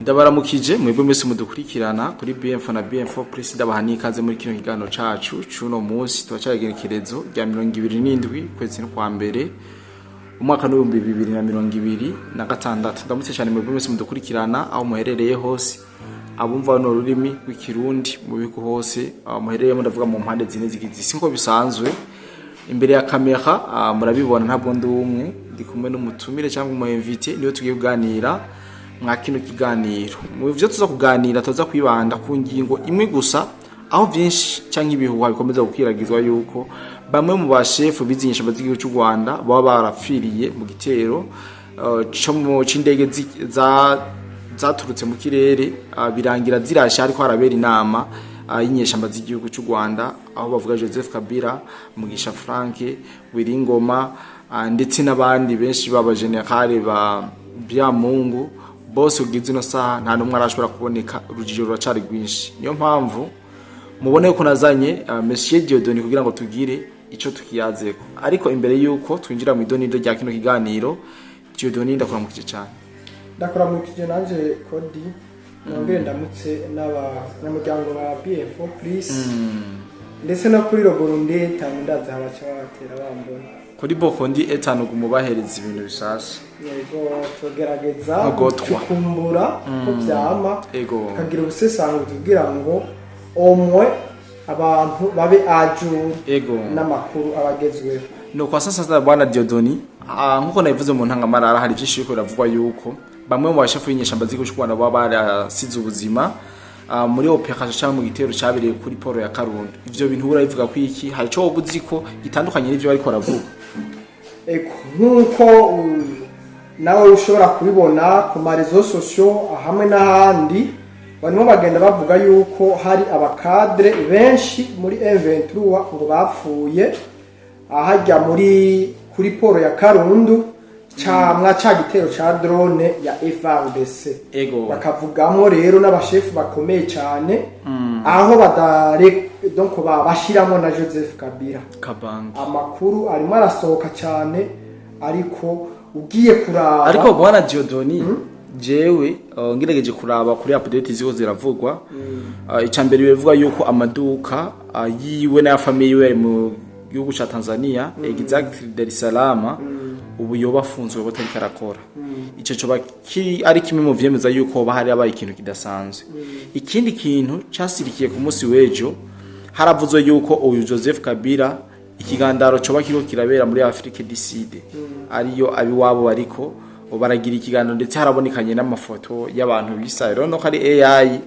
Ndabaramukije mwebwe mwese mudukurikirana kuri BM4 na BM4 Plus. Ndabaha n'ikaze muri kino kiganiro cacu c'uno munsi. Turacaye igenekerezo rya 27 kwezi kwa mbere, umwaka w'2026. Ndamutse cyane mwebwe mwese mudukurikirana aho muherereye hose, abumva no rurimi rw'Ikirundi mu bihugu hose aho muherereyemo, ndavuga mu mpande zine zigize isi. Nko bisanzwe, imbere ya kamera murabibona, ntabwo ndi umwe, ndi kumwe n'umutumire cyangwa umu invité, niyo tugiye kuganira mwa kino kiganiro. Mu byo tuza kuganira, tuza kwibanda ku ngingo imwe gusa, aho byinshi cyangwa ibihuha bikomeza gukwiragizwa yuko bamwe mu bashefu bizinyesha z'igihugu cy'u Rwanda baba barapfiriye mu gitero co mu c'indege zaturutse mu kirere, birangira zirashe ariko harabera inama y'inyeshamba z'igihugu cy'u Rwanda, aho bavuga Joseph Kabila, Mugisha Frank, Wiringoma, ndetse n'abandi benshi baba général ba Byamungu. Bose ugize ino saha nta n'umwe arashobora kuboneka, urujijo ruracari rwinshi. Niyo mpamvu mubone ko nazanye Monsieur Dieudonné kugira ngo tugire ico tukiyazeko. Ariko imbere yuko twinjira mu idonido rya kino kiganiro, Dieudonné, ndakuramukije cyane. Ndakuramukije nanje Kodi, nongere ndamutse n'abanyamuryango ba BF4 Plus, ndetse no kuri Roborundi tanu, ndaza baca batera bambona. Kuri Bokondi etanu gumubahereza ibintu bishasha. Yego, tugerageza Ntugotwa. gucukumbura ko vyama, tukagira ubusesanguzi kugira ngo omwe abantu babe ajuru n'amakuru abagezweho. No kwa sasa, bwana Dieudonné, nkuko nabivuze mu ntangamarara, hari byinshi biriko biravugwa yuko bamwe mu bashefu b'inyeshamba z'igihugu cy'u Rwanda baba barasize ubuzima muri opération cyangwa mu gitero cyabereye kuri port ya Karundu. Ivyo bintu urabivuga ko iki? Hari ico woba uzi ko gitandukanye n'ivyo bariko baravuga? Eko, nk'uko nawe ushobora kubibona ku ma réseaux sociaux hamwe n'ahandi, barimo bagenda bavuga yuko hari aba cadres benshi muri M23 ngo bapfuye ahajya muri kuri port ya Karundu camwa ca gitero ca drone ya FARDC. Bakavugamo rero n'abashefu bakomeye cyane, aho badare donc babashiramo na Joseph Kabila. Kabange. Amakuru arimo arasohoka cyane, ariko ugiye kuraba Ariko bwana Dieudonné, jewe ngerageje kuraba kuri update ziko ziravugwa, icya mbere bivuga yuko amaduka yiwe n'aya famille yiwe ari mu gihugu ca Tanzania, exactly Dar es Salaam, ubu yoba afunzwe batariko arakora. Ico coba kiri ari kimwe mu vyemeza yuko hoba hari abaye ikintu kidasanzwe. Ikindi kintu casirikiye ku munsi w'ejo, haravuzwe yuko uyu Joseph Kabila ikigandaro coba kiriko kirabera muri Afrique du Sud, ariyo abiwabo bariko baragira ikiganiro, ndetse harabonekanye n'amafoto y'abantu bisa rero no ko ari AI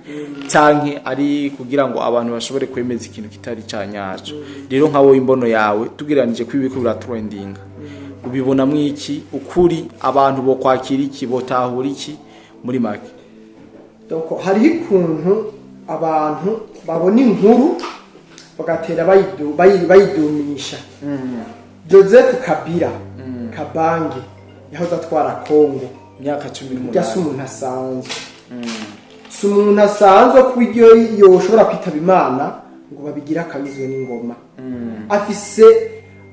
canke ari kugira ngo abantu bashobore kwemeza ikintu kitari ca nyaco. Rero nka wowe, imbono yawe, tugereranije ko ibiko biratrendinga, ubibonamwo iki? Ukuri abantu bo kwakira iki, botahura iki muri make? Donc hariho ukuntu abantu babona inkuru bagatera bayidumisha. Joseph Kabila Kabange yahoze atwara Congo Imyaka cumi burya si n'umunani. umuntu asanzwe, si umuntu asanzwe ku buryo yoshobora kwitaba Imana ngo babigire akamizwe n'ingoma. Afise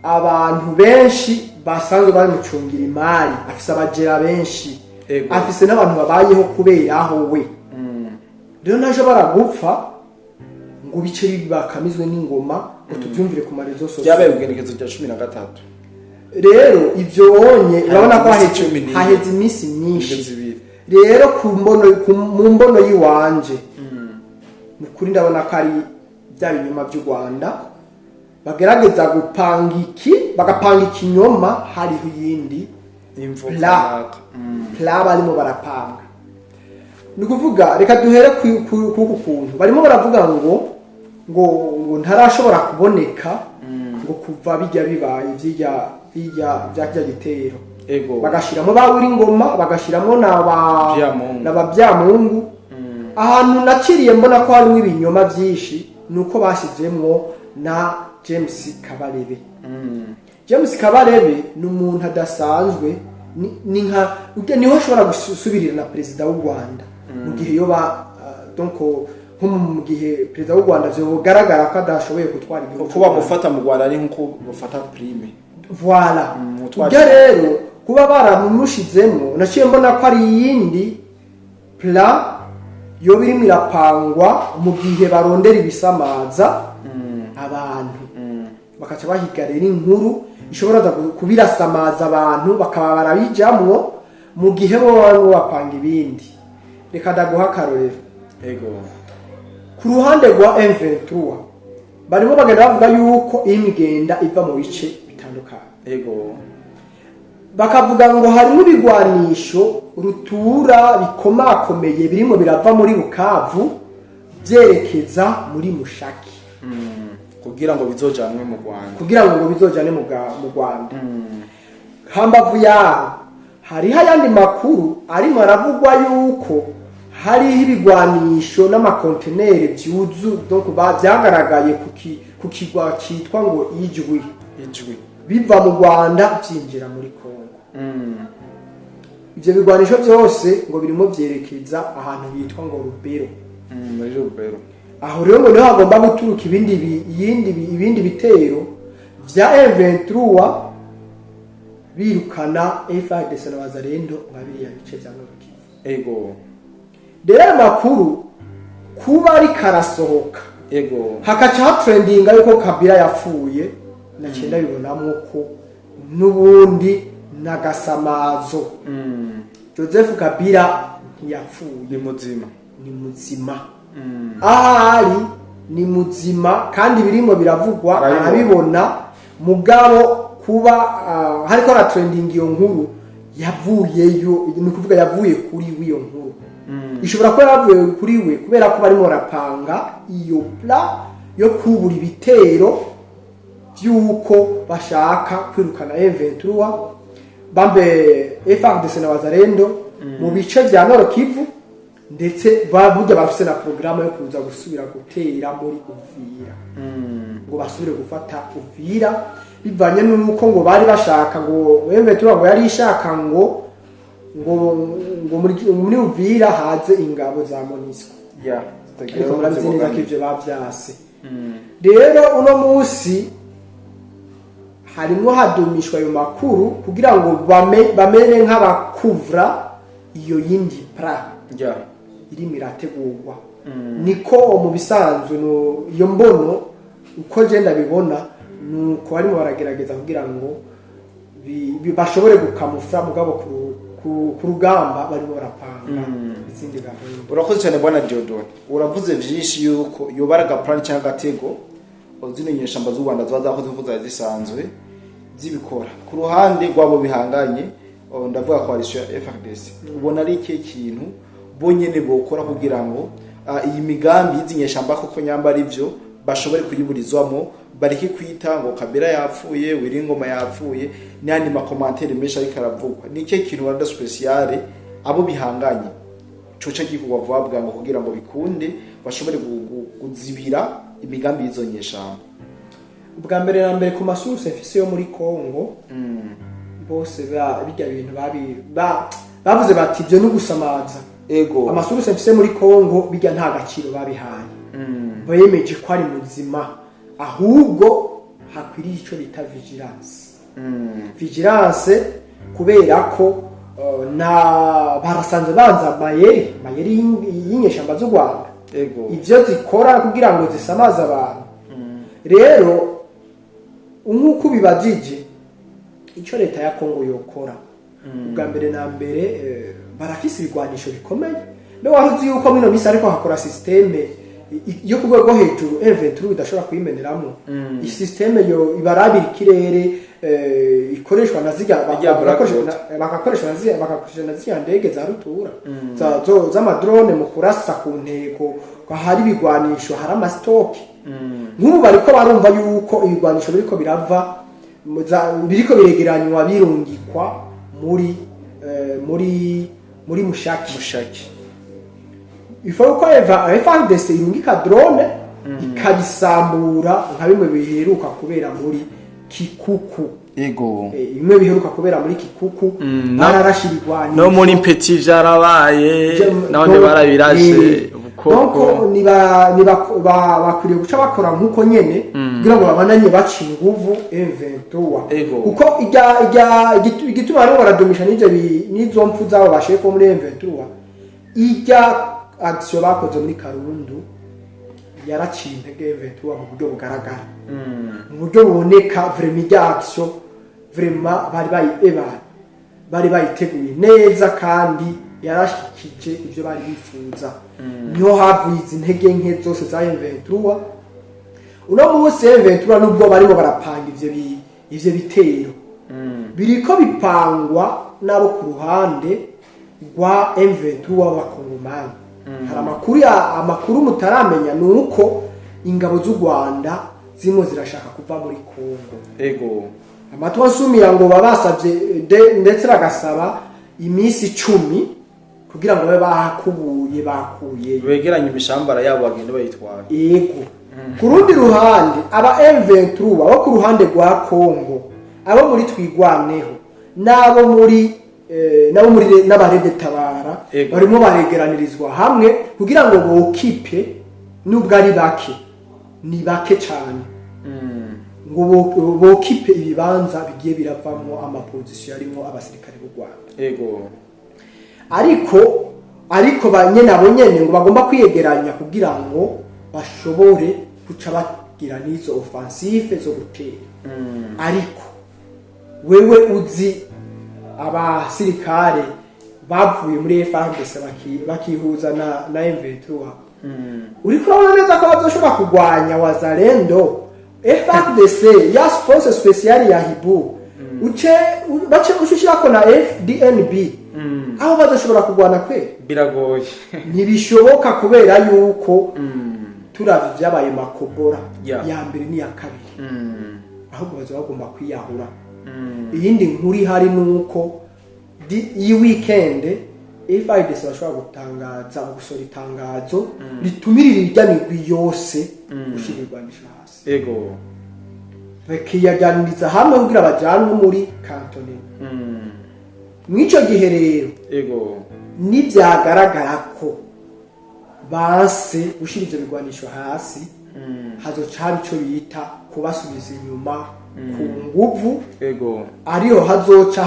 abantu benshi basanzwe bamucungira imari, afise abajera benshi, afise n'abantu babayeho kubera aho we. Rero naje baragupfa ngo bice bakamizwe n'ingoma, ngo tubyumvire ku ma réseaux sociaux. Byabaye kugenekezo rya 13. Rero ivyo wonye urabona ko iminsi haheze 14. Haheze iminsi myinshi. Indwi 2. Rero ku mbono mu mbono y'iwanje, ni ukuri ndabona ko ari bya binyoma by'u Rwanda bagerageza gupanga iki, bagapanga ikinyoma, hariho iyindi Imvo plan. Plan barimo barapanga. Ni ukuvuga, reka duhere kuku kuntu barimo baravuga ngo ntarashobora kuboneka, ngo kuva bijya bibaye bijya bya kijya gitero, bagashiramo ba Ngoma, bagashiramo na ba Byamungu. na ba Byamungu. Ahantu nakiriye mbona ko harimo ibinyoma byinshi ni uko bashyizemwo na James Kabarebe. James Kabarebe ni umuntu adasanzwe, ni nka ujya niho ashobora gusubirira na perezida w'u Rwanda mu gihe yoba donc nko mu gihe perezida w'u Rwanda vyogaragara ko adashoboye gutwara igihugu Uko c'u Rwanda. bamufata mu Rwanda ari nkuko bafata prime. Voilà. Utwaje. Ibyo rero kuba baramushizemo, naciye mbona ko ari iyindi. Plan yoba irimo irapangwa mu gihe barondera ibisamaza abantu, bakaca bahiga rero inkuru ishobora kubirasamaza abantu, bakaba barabijamwo mu gihe bo baba bapanga ibindi. Reka ndaguha akarorero. Ku ruhande rwa M23, barimo bagenda bavuga yuko imigenda iva mu bice bitandukanye. Bakavuga ngo harimo ibigwanisho rutura bikomakomeye birimo birava muri Bukavu byerekeza muri Mushaki. Kugira ngo bizojanwe mu Rwanda. Kugira ngo bizojane mu Rwanda. Hambavu yaho, hariho ayandi makuru arimo aravugwa yuko hariho ibigwanisho n'amakonteneri vyuzu, donc vyagaragaye ku kigwa citwa ngo Ijwi. Ijwi. Biva mu Rwanda vyinjira muri Kongo. Ivyo bigwanisho vyose ngo birimo vyerekeza ahantu hitwa ngo Rubero. Muri Rubero. Aho rero ngo niho hagomba guturuka ibindi bitero vya M23 birukana FARDC na Wazalendo nka biriya bice vya Nord Kivu. Rero ayo makuru kuba ariko arasohoka, hakaca hatrendinga yuko Kabila yapfuye, naciye ndabibonamwo ko n'ubundi n'agasamazo. Joseph Kabila ntiyapfuye. Ni muzima. Ni muzima, ahari ni muzima, kandi birimo biravugwa Arabibona. Arabibona. Mugabo kuba hariko aratrendinga iyo nkuru yavuyeyo, ni ukuvuga yavuye kuri we. Iyo nkuru ishobora kuba yavuye kuri we kubera ko barimo barapanga iyo plan yo kubura ibitero by'uko bashaka kwirukana M23 bambe FARDC na Wazalendo mu bice vya Nord Kivu, ndetse burya barafise na programme yo kuza gusubira gutera muri Uvira, ngo basubire gufata Uvira, bivanye n'uko ngo bari bashaka ngo M23 ngo yari ishaka ngo muri Uvira haze ingabo za MONUSCO. Ariko murabizi neza ko ivyo bavyase. Rero uno munsi harimwo hadumishwa ayo makuru kugira ngo bamere nk'abakuvra iyo yindi plan irimo irategurwa. Niko mu bisanzwe iyo mbono uko je ndabibona, nuko barimo baragerageza kugira ngo bashobore gukamufra, mugabo ku rugamba barimo barapanga izindi gahunda. Urakoze cyane, bwana Diodone. Uravuze vyinshi yuko yoba ari agaplani cyangwa agatego zino nyeshamba z'u Rwanda ziba zakoze nkuko zari zisanzwe zibikora. Ku ruhande rwabo bihanganye, ndavuga coalition ya FARDC, ubona ari ikihe kintu bonyene bokora kugira ngo iyi migambi y'izi nyeshamba koko nyamba ari byo bashobore kuyiburizwamo, bareke kwita ngo Kabila yapfuye, Wiringoma yapfuye n'ayandi ma commentaires menshi ariko aravugwa? Ni ikihe kintu wanda spéciale abo bihanganye coca gikorwa vuba bwangu kugira ngo bikunde bashobore kuzibira imigambi y'izo nyeshamba? Ubwa mbere na mbere, ku ma sources mfise yo muri Congo, bose bijya bintu bavuze bati ibyo ni ugusamaza. Ama sources mfise muri Congo, bijya nta gaciro babihaye. Bemeje ko ari muzima, ahubwo hakwiriye icyo bita vigilance. Vigilance kubera ko na barasanze banza amayeri y'inyeshamba z'u Rwanda, ivyo zikora kugira ngo zisamaze abantu. Rero nk'uko ubibajije, icyo leta ya Kongo yokora ubwa mbere na mbere, barafise ibigwanisho bikomeye. Mbe wari uzi yuko mino misi ariko hakora système yo ku rwego rwo hejuru M23 idashobora kuyimeneramo? Iyi système yo ibarabira ikirere, ikoreshwa na zirya Irya Black bagakoresha na zirya ndege za rutura z'ama drones mu kurasa ku ntego hari ibigwanisho, hari ama stocks. Nk'ubu bariko barumva yuko ibigwanisho biriko birava biriko biregeranywa, birungikwa muri Mushaki. Mushaki. Ifo ko eva FARDC irungika drone ikabisambura, nka bimwe biheruka kubera muri Kikuku. Bimwe biheruka kubera muri Kikuku, bararashe ibigwanisho. No muri Mpeti vyarabaye, none barabirashe. Bukoko. Donc niba bakwiriye guca bakora nk'uko nyene kugira ngo babandanye baca inguvu M23. Kuko igituma barimo baradumisha n'izo mpfu z'abo bashefu bo muri M23. Irya action bakoze muri Karundu yaraciye intege M23 mu buryo bugaragara, mu buryo buboneka. Vraiment, irya action, vraiment, bari bayi eba bari bayiteguye neza kandi yarashikije ibyo bari bifuza. Niho havuye izi ntege nke zose za M23. Uno munsi M23, nubwo barimo barapanga ivyo bitero, biriko bipangwa n'abo ku ruhande rwa M23 b'abakongomani. Hari amakuru ya amakuru mutaramenya, ni uko ingabo z'u Rwanda zimwe zirashaka kuva muri Kongo. Amatwi ansumira ngo baba basabye ndetse bagasaba iminsi 10 kugira ngo babe bahakubuye, bakuyeyo. Begeranye imishambara yabo, bagende bayitwaye. Ego. Ku rundi ruhande, aba M23 abo ku ruhande rwa Kongo, abo muri Twigwaneho n'abo muri n'abo muri n'aba RED-Tabara, barimo baregeranirizwa hamwe kugira ngo bokipe, nubwo ari bake, ni bake cyane, ngo bokipe ibibanza bigiye biravamwo ama positions arimo abasirikare b'u Rwanda. Ariko ba nyene, abo nyene ngo bagomba kwiyegeranya kugira ngo bashobore guca bagira n'izo offensive zo gutera. Ariko wewe uzi abasirikare bavuye muri FARDC bakihuza na M23, uriko urabona neza ko bazoshobora kurwanya Wazalendo, FARDC ya force spéciale ya Hiboux, uce bace ushushirako na FDNB, aho bazoshobora kurwana kweri? Biragoye. Ntibishoboka, kubera yuko turavye vyabaye Makobora ya mbere n'iya kabiri, ahubwo baza bagomba kwiyahura. Iyindi nkuru ihari ni uko iyi weekend FARDC bashobora gutangaza, gusohora itangazo ritumirira irya migwi yose gushira ibirwanisho hasi, bakiyaganiriza hamwe kugira bajanwe muri cantonnement. Mw'ico gihe rero, nivyagaragara ko banse gushira ivyo bigwanisho hasi, hazoca haba ico bita kubasubiza inyuma ku nguvu, ariho hazoca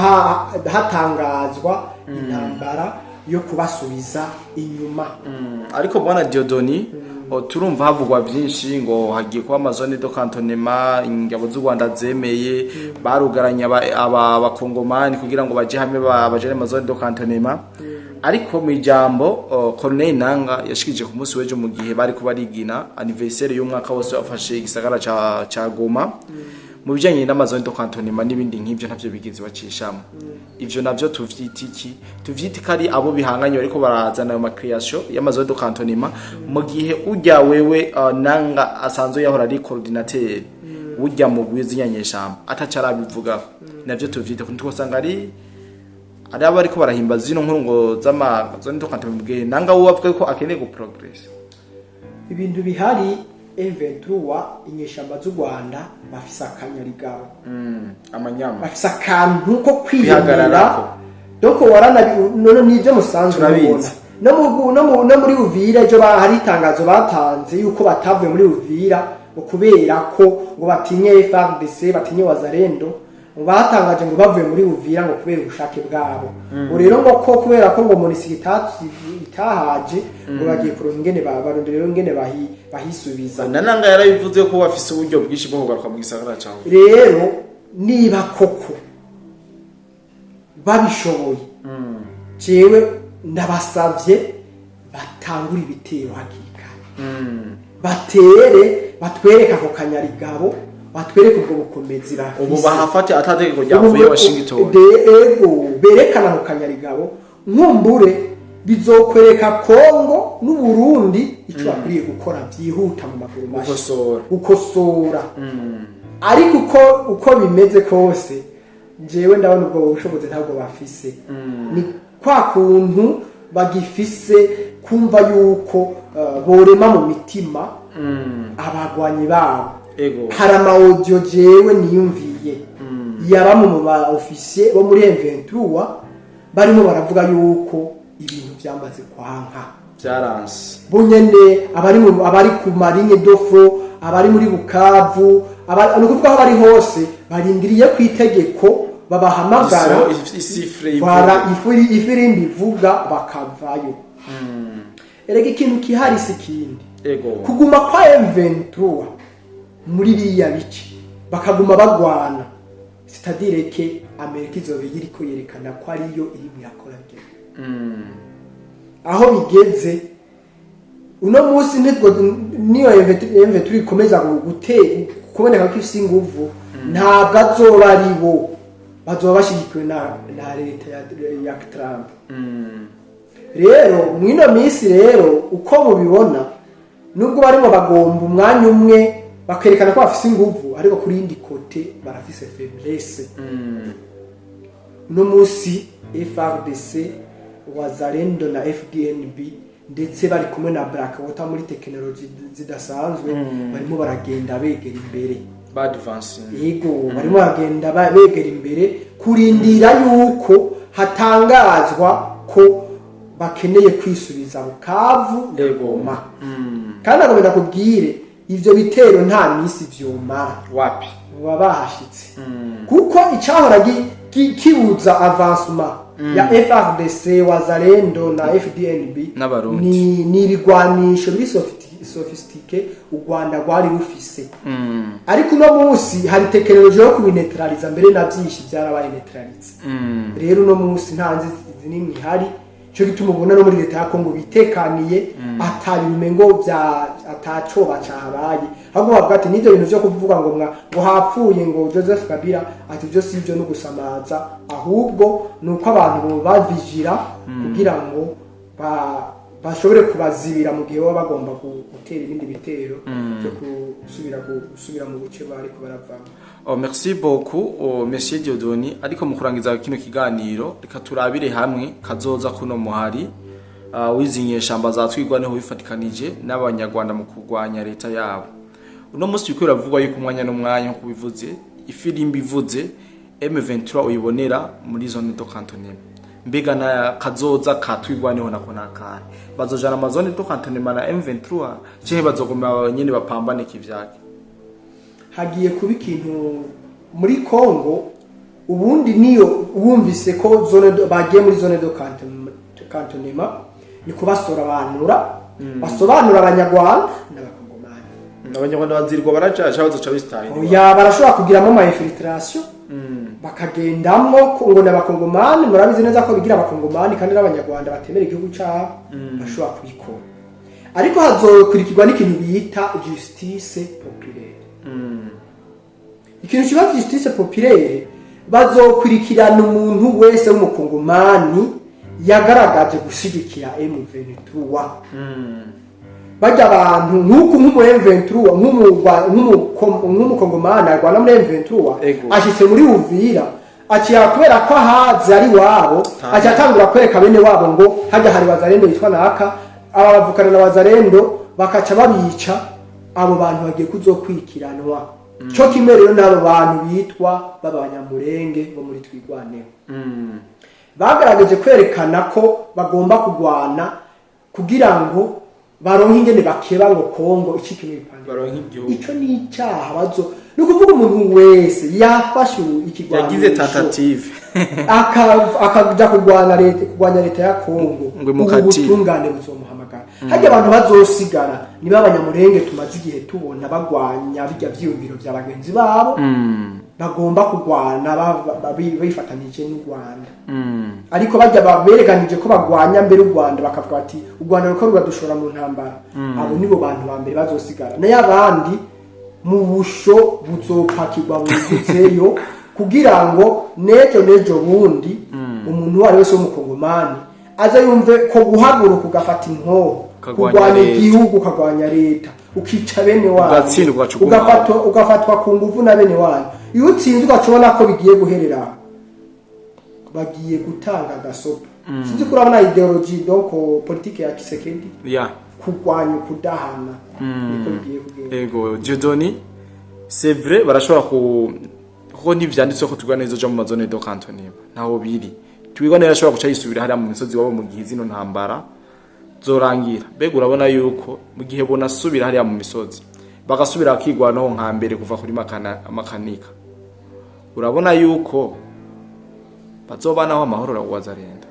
hatangazwa intambara yo kubasubiza inyuma. Ariko bwana Dieudonné, turumva havugwa byinshi ngo hagiye kuba ama zones de cantonnement, ingabo z'u Rwanda zemeye, barugaranye aba bakongomani kugira ngo baje hamwe, bajane ama zones de cantonnement. Ariko mu ijambo Corneille Nanga yashikije ku munsi w'ejo, mu gihe bari kuba rigina anniversaire y'umwaka wose bafashe igisagara ca Goma, mu bijanye n'ama zones de cantonnement n'ibindi nk'ivyo, ntavyo bigeze bacishamo. Ivyo navyo tuvyita iki? Tuvyita ko ari abo bihanganye bariko barazana ayo ma création y'ama zones de cantonnement, mu gihe urya wewe Nanga asanzwe yahora ari coordinateur urya mu bw'izinyanyeshamba ataca arabivugaho. Navyo tuvyita twosanga ari abo ariko barahimba zino nkuru ngo z'ama zones de cantonnement, mu gihe Nanga we avuga ko akeneye gu progresser. Ibintu bihari, M23, inyeshamba z'u Rwanda, bafise akanyarigabo, amanyama, bafise akantu ko kwiyemera. Kwihagararako. Donc waranabi none nivyo musanzwe Turabizi. mubona no muri Uvira ejo hari itangazo batanze yuko batavuye muri Uvira ngo kubera ko ngo batinye FARDC, batinye Wazalendo. Ngo batangaje ngo bavuye muri Uvira ngo kubera ubushake bwabo, ngo rero ngo ko kubera ko ngo MONUSCO itahaje, ngo bagiye kuronka ingene barondera rero ingene bahisubiza. Na Nanga yarabivuze ko bafise uburyo bwinshi bwo kugaruka mu gisagara ca Uvira. Rero niba koko babishoboye, jewe ndabasavye batangure ibitero hakiri kare, batere, batwereke ako kanyarigabo, batwereke ubwo bukomezi bafise. Ubu bahafate atategeko ryavuye Washington. Ego, berekana ako kanyarigabo, nkumbure bizokwereka Kongo n'Uburundi ico bakwiriye gukora byihuta mu maguru mashya. Gukosora. Gukosora. Ariko uko bimeze kose, njyewe ndabona ubwo bushobozi ntabwo bafise. Ni kwa kuntu bagifise kumva yuko borema mu mitima abagwanyi babo. Hari ama audio jewe niyumviye ya bamwe mu ba officier bo muri M23 barimo baravuga yuko ibintu byamaze kwanka. Byaranse. Bo nyene abari ku ma lignes de front, abari muri Bukavu, ni ukuvuga aho bari hose, barindiriye ku itegeko babahamagara. Isifre. Bara ifirimbi ivuga bakavayo. Erega ikintu kihari si kindi. Kuguma kwa M23 muri biriya bice, bakaguma bagwana, c'est-à-dire que Amerika izoba iriko yerekana ko ariyo irimo irakora bigeze aho bigeze uno munsi. Nitwo niyo M23 ikomeza kuboneka ko ifise inguvu, ntabwo azoba ari bo bazoba bashyigikiwe na leta ya Trump. Rero mw'ino minsi rero, uko mubibona, nubwo barimo bagomba umwanya umwe bakerekana ko bafise inguvu, ariko kuri yindi côté barafise faiblesse. Uno munsi FARDC, Wazalendo na FDNB, ndetse bari kumwe na Blackwater muri tekinoloji zidasanzwe, barimo baragenda begera imbere. Badvancing. Yego, barimo baragenda begera imbere, kurindira yuko hatangazwa ko bakeneye kwisubiza Bukavu na Goma. Kandi agomba kubwire ivyo bitero nta minsi vyomara. Wapi. Baba bahashitse, kuko icahora kibuza avancement ya FARDC, Wazalendo na FDNB N'Abarundi. ni ibigwanisho biri sophistiqué u Rwanda rwari rufise. Ariko uno munsi hari tekinoloji yo kubineutraliza, mbere na byinshi byarabaye neutralisé. Rero uno munsi nta nzitizi n'imwe ihari. Cyo gituma ubona no muri leta ya Kongo bitekaniye, ata bintu ngo bya atacoba cahabaye, ahubwo bavuga ati n'ibyo bintu byo kuvuga ngo mwa ngo hapfuye ngo Joseph Kabila, ati byo si byo, no gusamaza, ahubwo ni uko abantu bavijira kugira ngo bashobore kubazibira mu gihe baba bagomba gutera ibindi bitero byo gusubira mu buce bariko baravamo. Oh, merci beaucoup, oh, Monsieur Dieudonné. Ariko mu kurangiza kino kiganiro, reka turabire hamwe kazoza kuno muhari w'izi nyeshamba za Twirwaneho bifatikanije n'Abanyarwanda mu kurwanya leta yabo. Uno munsi biriko biravugwa yuko umwanya n'umwanya, nkuko bivuze, ifirimbi ivuze, M23 uyibonera muri zone de cantonnement. Mbega na kazoza ka Twirwaneho nako nakahe? Bazojana ama zone de cantonnement na M23, canke bazoguma nyene bapambane kivyake? Hagiye kuba ikintu muri Congo. Ubundi niyo wumvise ko bagiye muri zone de cantonnement, ni kubasobanura, basobanura Abanyarwanda n'Abakongomani. Abanyarwanda bazirwa barajaje, bazoca bisitaye? Oya, barashobora kugiramo ama infiltration, bakagendamwo ngo ni Abakongomani. Murabizi neza ko bigira Abakongomani kandi n'Abanyarwanda batemera igihugu cyabo, bashobora kubikora. Ariko hazokurikirwa n'ikintu bita justice populaire. Ikintu kiba justice populaire, bazokurikirana umuntu wese w'Umukongomani yagaragaje gushigikira M23. Bajya abantu nk'uku, nk'umu M23, nk'Umukongomani arwana muri M23, ashitse muri Uvira, aciye, kubera ko ahazi ari wabo, aciye atangura kwereka bene wabo ngo hajya hari Wazalendo yitwa naka, aba bavukana na Wazalendo, bakaca babica. Abo bantu bagiye kuzokwikiranwa cyo kimwe rero n'abo bantu bitwa b'Abanyamurenge bo muri Twirwaneho, bagaragaje kwerekana ko bagomba kugwana kugira ngo baronke ingene bakeba ngo Kongo icike n'ibipande. Baronke igihugu. Ico ni icyaha bazo, ni ukuvuga umuntu wese yafashe ikigwanisho, yagize tentative, akaja kurwana leta, kurwanya leta ya Kongo, Ngo imukatire. Ubu butungane buzomuhamagara. Harya abantu bazosigara niba Abanyamurenge tumaze igihe tubona bagwanya bijya vyiyumviro vya bagenzi babo, bagomba kurwana bifatanije n'u Rwanda. Ariko bajya berekanije ko bagwanya mbere u Rwanda, bakavuga bati u Rwanda ruko ruradushora mu ntambara, abo nibo bantu ba mbere bazosigara. Nayo abandi mu busho buzopakirwa buzutseyo, kugira ngo nejo nejo bundi umuntu uwo ari wese w'Umukongomani aze yumve ko guhaguruka ugafata inkoho, Ukagwanya kurwanya leta. igihugu, ukagwanya leta, ukica bene wanyu, Ugatsindwa, ugaca uguma. Ugafatwa ku nguvu na bene wanyu, iyo utsinze ugaca ubona ko bigiye guherera aho, bagiye gutanga agasopo. Sinzi ko urabona idéologie, donc politique ya Tshisekedi, kurwanya ukudahana, niko bigiye kugenda. Ego Dieudonné, c'est vrai, barashobora ku kuko ntivyanditse ko Twirwaneho izoja mu ma zone de cantonnement, ntaho biri. Twirwaneho ashobora guca yisubira hariya mu misozi wabo mu gihe zino ntambara zorangira. Mbega urabona yuko mu gihe bonasubira hariya mu misozi, bagasubira bakigwanaho nka mbere kuva kuri makanika, urabona yuko bazobanaho amahoro Wazalendo?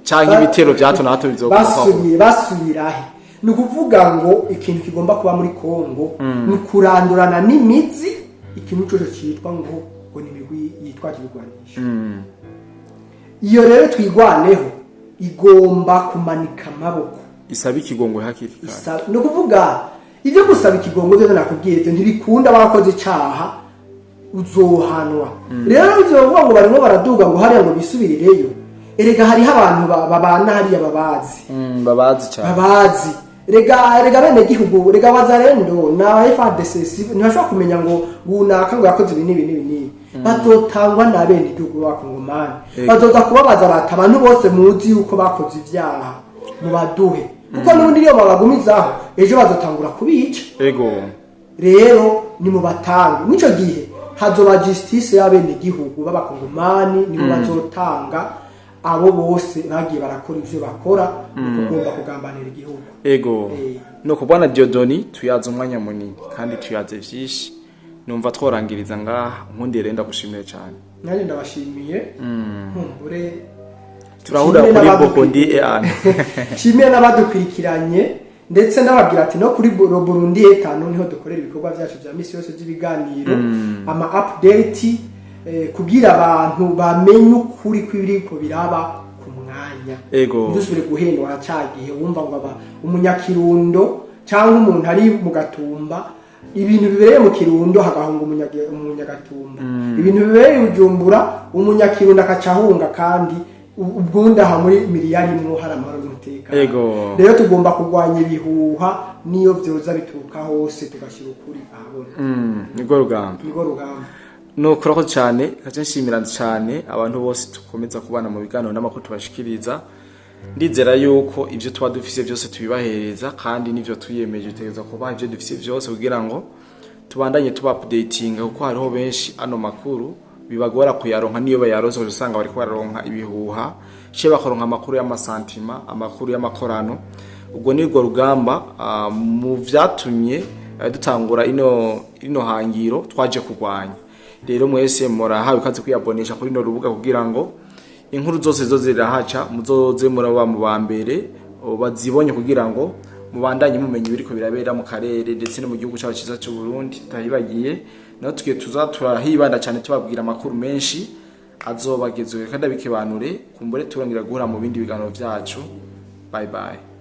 Canke ibitero vya hato na hato bizoguma. Basubiye basubirahe? Ni ukuvuga ngo ikintu kigomba kuba muri Kongo ni kurandurana n'imizi ikintu cyose cyitwa ngo ni imigwi yitwaje ibigwanisho. Iyo rero Twirwaneho igomba kumanika amaboko. Isaba ikigongwe hakiri kare. Ni ukuvuga ibyo gusaba ikigongo byo nakubwiye, ibyo ntibikunda. Bakoze icaha uzohanwa. Rero ibyo bavuga ngo barimo baraduga ngo hariya ngo bisubirireyo, erega hariho abantu babana hariya babazi. Babazi cyane. Babazi. Rega bene gihugu, rega Wazalendo na FARDC ntibashobora kumenya ngo runaka ngo yakoze ibi n'ibi n'ibi n'ibi. Bazotangwa na bene gihugu b'Abakongomani. Bazoza kubabaza bati: "Abantu bose muzi yuko bakoze ivyaha mubaduhe", kuko n'ubundi niyo babagumizaho ejo bazotangura kubica. Rero ni mu batange, mw'ico gihe hazoba justice y'abene gihugu b'Abakongomani, nibo bazotanga abo bose bagiye barakora ivyo bakora mu kugomba kugambanira igihugu. No kubona Dieudonné, tuyaze umwanya munini kandi tuyaze vyinshi, numva tworangiriza ngaha. Nkundiye rero ndagushimiye cyane. Nanjye ndabashimiye, nkumbure Turahurira nshimire kuri n'abadukwiriye. Bokondi ean. Nshimiye n'abadukurikiranye, ndetse ndababwira ati no kuri Burundi etanu niho dukorera ibikorwa byacu bya misi yose by'ibiganiro, ama update, kugira abantu bamenye ukuri kw'ibiriko biraba ku mwanya. Ntidusubire guhendwa ca gihe wumva ngo aba umunyakirundo cyangwa umuntu ari mu Gatumba, ibintu bibereye mu Kirundo hagahunga umunyagatumba, ibintu bibereye i Bujumbura umunyakirundo akaca ahunga, kandi ubwundi aha muri miliyari imwe hari amahoro n'umutekano. Rero tugomba kurwanya ibihuha niyo vyoza bituruka hose, tugashyira ukuri ahabona. Nirwo rugamba. Nirwo rugamba. Nuko urakoze cyane, kaje nshimira cyane abantu bose dukomeza kubana mu biganiro n'amakuru tubashikiriza. Ndizera yuko ibyo tuba dufise byose tubibahereza, kandi n'ivyo twiyemeje dutegereza kubaha ibyo dufise byose kugira ngo tubandanye tuba updatinga, kuko hariho benshi ano makuru bibagora kuyaronka, niyo bayaronse ugaca usanga bariko bararonka ibihuha ce bakaronka amakuru y'amasantima, amakuru y'amakorano. Ubwo ni rwo rugamba, mu vyatumye dutangura ino hangiro twaje kurwanya. Rero mwese murahawe ikaze kwiyabonesha kuri ino rubuga kugira ngo inkuru zose zo zirahaca muzoze muraba mu ba mbere bazibonye, kugira ngo mubandanye mumenya ibiriko birabera mu karere ndetse no mu gihugu cyacu cyiza cy'u Burundi. Tutahibagiye naho tugiye tuza turahibanda cyane tubabwira amakuru menshi azobagezwe, kandi abikebanure kumbure turongera guhura mu bindi biganiro byacu. Bye bye.